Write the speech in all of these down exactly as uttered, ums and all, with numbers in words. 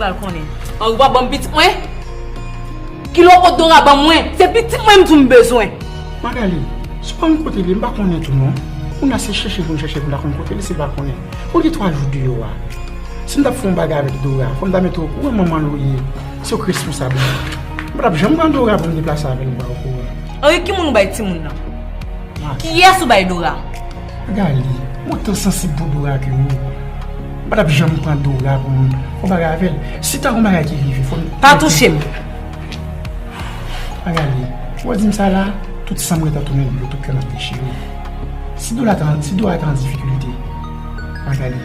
Al konnen. Anri, w ap ban m pitit mwen? Kilè w pot Dora ban mwen? Se pitit mwen m di w m bezwen. Magali, se pa yon kote li, m pa konnen tou non. Kounye a se chèche pou n chèche pou n ta konn kote li, si l pa konnen. Ou gen twa jou deyò a. Si m t ap fè yon bagay avèk Dora, fò m ta mete w okouran manman l ou ye. Se ou k responsab li. M pa t ap janm pran Dora pou m deplase avè l, m pa okouran. Anri, ki moun ou bay timoun nan? Kiyès ou bay Dora? Magali, m otan sansib pou Dora ke ou. M pa t ap janm pran Dora pou m fè yon bagay avè l. Si ta gon bagay ki rive, fò n. Pa touche m! Magali, ou wè di m sa la, tout san m gentan tounen dlo, tout kè m ap dechire. Si Dora ta, si Dora ta an difikilte, Magali,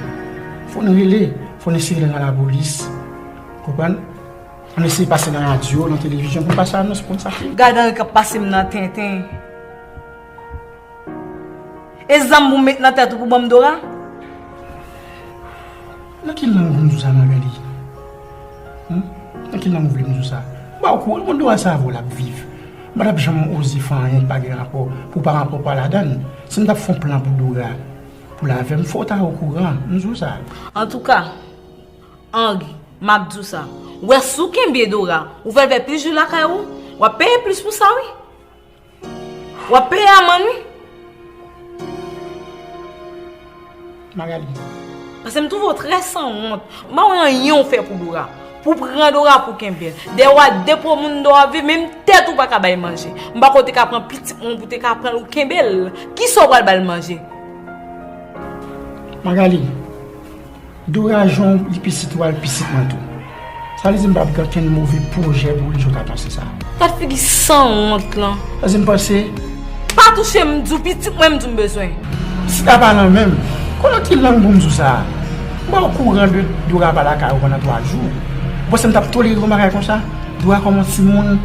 fò n rele, fò n eseye rele nan lapolis. Konprann? Ann eseye pase nan radyo, nan televizyon pou n pase anons pou n sa fini. Gad Anri k ap pase m nan tenten. E zam pou m met nan tèt ou pou ban m Dora? Nan ki lang pou m di w sa, Magali? Nan ki lang ou vle m di w sa? M pa okouran, bon, Dora se avè w l ap viv. M pa t ap janm oze fè anyen ki pa gen rapò, pou pa rapò pa ladan l. Si m t ap fè yon plan pou Dora, pou l avè m, fò w ta okouran, m di w sa. Antouka, Anri, m ap di w sa. Ou wè, si w kenbe Dora, ou fè l fè plis jou lakay ou, w ap peye plis pou sa, wi. W ap peye amann, wi. Magali. Paske m twouve w trè sanwont. M pa wè anyen w fè pou Dora. Pou pran Dora pou kenbe l. Dèyè w a de pwo moun Dora viv, menm tèt ou pa ka bay manje. M pa kwè w te ka pran pitit mwen pou te ka pran l ou kenbe l. Kisa w pral ba l manje? Magali. Dora jan li pisit ou a, li pisit mwen tou. Sa vle di m p ap gen okenn move pwojè pou li jan w ta panse sa. Gad figi sanwont lan. Sa vle di m panse. Pa touche m, m di w pitit mwen m di w m bezwen. Si ta pa nan men m, konnen ki lang pou m di w sa a? M pa okouran de Dora pa lakay ou pandan twa jou. Ou panse m t ap tolere yon bagay konsa? Dora kòm yon timoun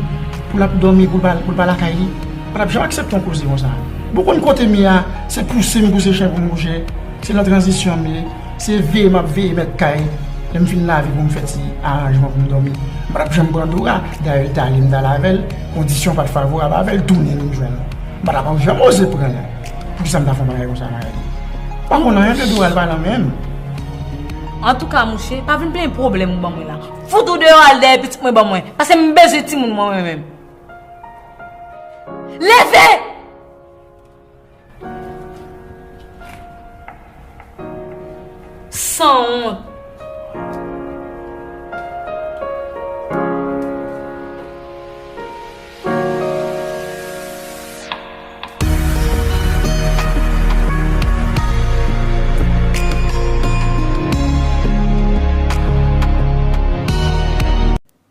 pou l ap dòmi pou l pa, pou l pa lakay li? M pa t ap janm aksepte yon koze konsa. Bon, ou konn kote m ye a, se pouse m pouse chen pou m bouje. Se nan tranzisyon m ye. Se veye m ap veye mèt kay. Lè m fin lave pou m fè ti aranjman pou m dòmi. M pa t ap janm pran Dora. Dayè, li t ale, m t al avè l. Kondisyon pa t favorab avè l, tounen vin jwenn mwen. M pa t ap janm oze pran l. Poukisa m ta fè yon bagay konsa, Magali? M pa konn anyen de Dora, li pa nan men m. Antouka, mouche, pa vin plenn pwoblèm ou ban mwen la. Fout ou deyò, al dèyè pitit mwen ban mwen. Paske m bezwen timoun mwen, mwen menm. Leve! Sanwont.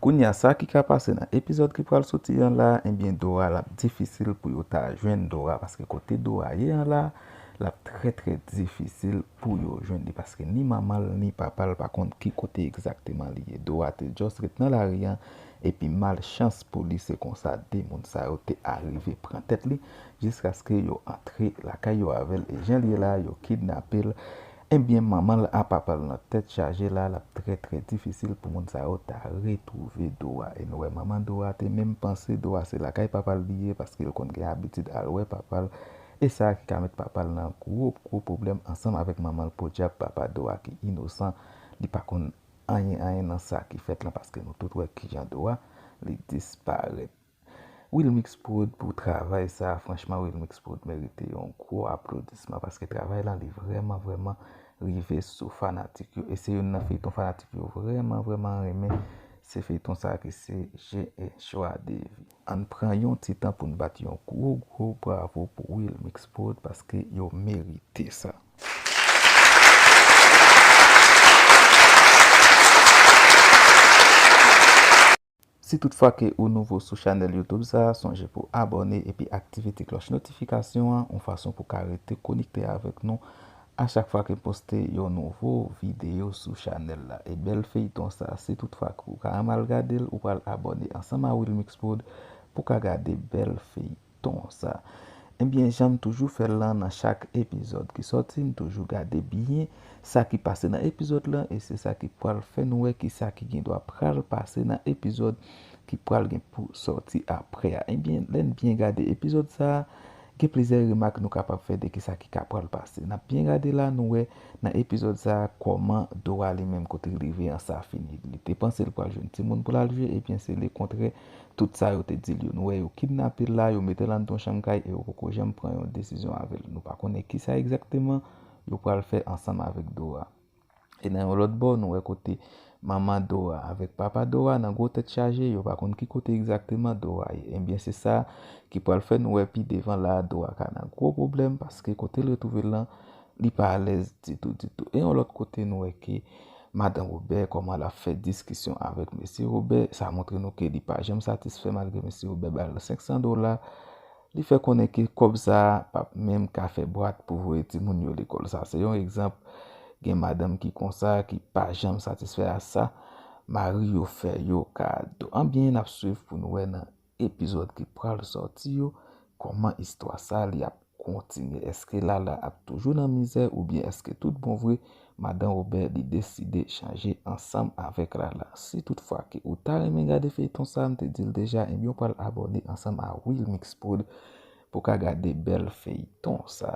Kounye a, sa ki ka pase nan epizòd ki pral soti an la, ebyen, Dora, l ap difisil pou yo ta jwenn Dora, paske kote Dora ye an la, l ap trè, trè difisil pou yo jwenn li, paske ni manman l, ni papa l pa konn ki kote egzakteman li ye. Dora te just ret nan lari an, epi malchans pou li, se konsa de moun sa yo te arive pran tèt li, jiskaske yo antre lakay yo avè l, e jan l ye la, yo kidnape l. Ebyen, manman l a papa l nan tèt chaje la, l ap trè, trè difisil pou moun sa yo ta retwouve Dora. E nou wè manman Dora te menm panse Dora se lakay papa l li ye, paske l konn gen abitid al wè papa l. E sa ki ka met papa l nan gwo, gwo pwoblèm ansanm avèk manman l. Podyab, papa Dora ki inosan, li pa konn anyen, anyen nan sa ki fèt lan, paske nou tout wè kijan Dora, li disparèt. Wilmix Prod pou travay sa, franchman Wilmix Prod merite yon gwo aplodisman paske travay lan li vrèman, vrèman rive sou fanatik yo. E se youn nan feyton fanatik yo vrèman, vrèman renmen. Se feyton sa ki se J'ai un choix de vie. Ann pran yon ti tan pou n bat yon gwo, gwo bravo pou Wilmix Prod paske yo merite sa. Si tout fwa ke ou nouvo sou chanèl YouTube sa, sonje pou abòne epi aktive ti klòch notifikasyon an, yon fason pou ka rete konekte avèk nou a chak fwa ke m poste yon nouvo videyo sou chanèl la. E bèl feyton sa, si tout fwa ke ou ka mal gade l, ou pral abòne ansanm a Wilmix Prod pou ka gade bèl feyton. Ton sa. Ebyen, jan m toujou fè l lan nan chak epizòd ki sòti, m toujou gade byen sa ki pase nan epizòd lan e se sa ki pral fè n wè kisa ki gen dwa pral pase nan epizòd ki pral gen pou sòti aprè a. Ebyen, lè n byen gade epizòd sa a, Gen plizyè remak nou kapab fè de kisa ki ka pral pase. N ap byen gade la, nou wè nan epizòd sa a kòman Dora li menm kote li rive an sa fini. Li te panse l pral jwenn timoun pou l al jwe, ebyen se lekontrè, tout sa yo te di l yo. Nou wè yo kidnape l la, yo mete l anndan yon chanm kay e yo poko janm pran yon desizyon avè l. Nou pa konnen kisa egzakteman yo pral fè ansanm avèk Dora. E nan yon lòt bò, nou wè kote manman Dora avèk papa Dora nan gwo tèt chaje, yo pa konn ki kote egzakteman Dora ye. Ebyen, se sa ki pral fè nou wè pi devan la, Dora ka nan gwo pwoblèm paske kote l retwouve l lan, li pa alèz ditou, ditou. E yon lòt kote, nou wè ke madan Wobè, kòman l ap fè diskisyon avèk mesye Wobè, sa montre nou ke li pa janm satisfè malgre mesye Wobè ba l senk san dola. Li fè konnen ke kòb sa a p ap menm ka fè bwat pou voye timoun yo lekòl. Sa se yon egzanp. Gen madanm ki konsa, ki pa janm satisfè a sa mari yo fè yo kado. Anbyen, n ap swiv pou nou wè nan epizòd ki pral sòti yo, kòman istwa sa li ap kontinye. Èske Lala ap toujou nan mizè oubyen èske tout bon vre madan Wobè li deside chanje ansanm avèk Lala? Si toutfwa ke ou ta renmen gade feyton sa, m te di l deja, ebyen w pral abòne ansanm a Wilmix Prod pou w ka gade bèl feyton sa.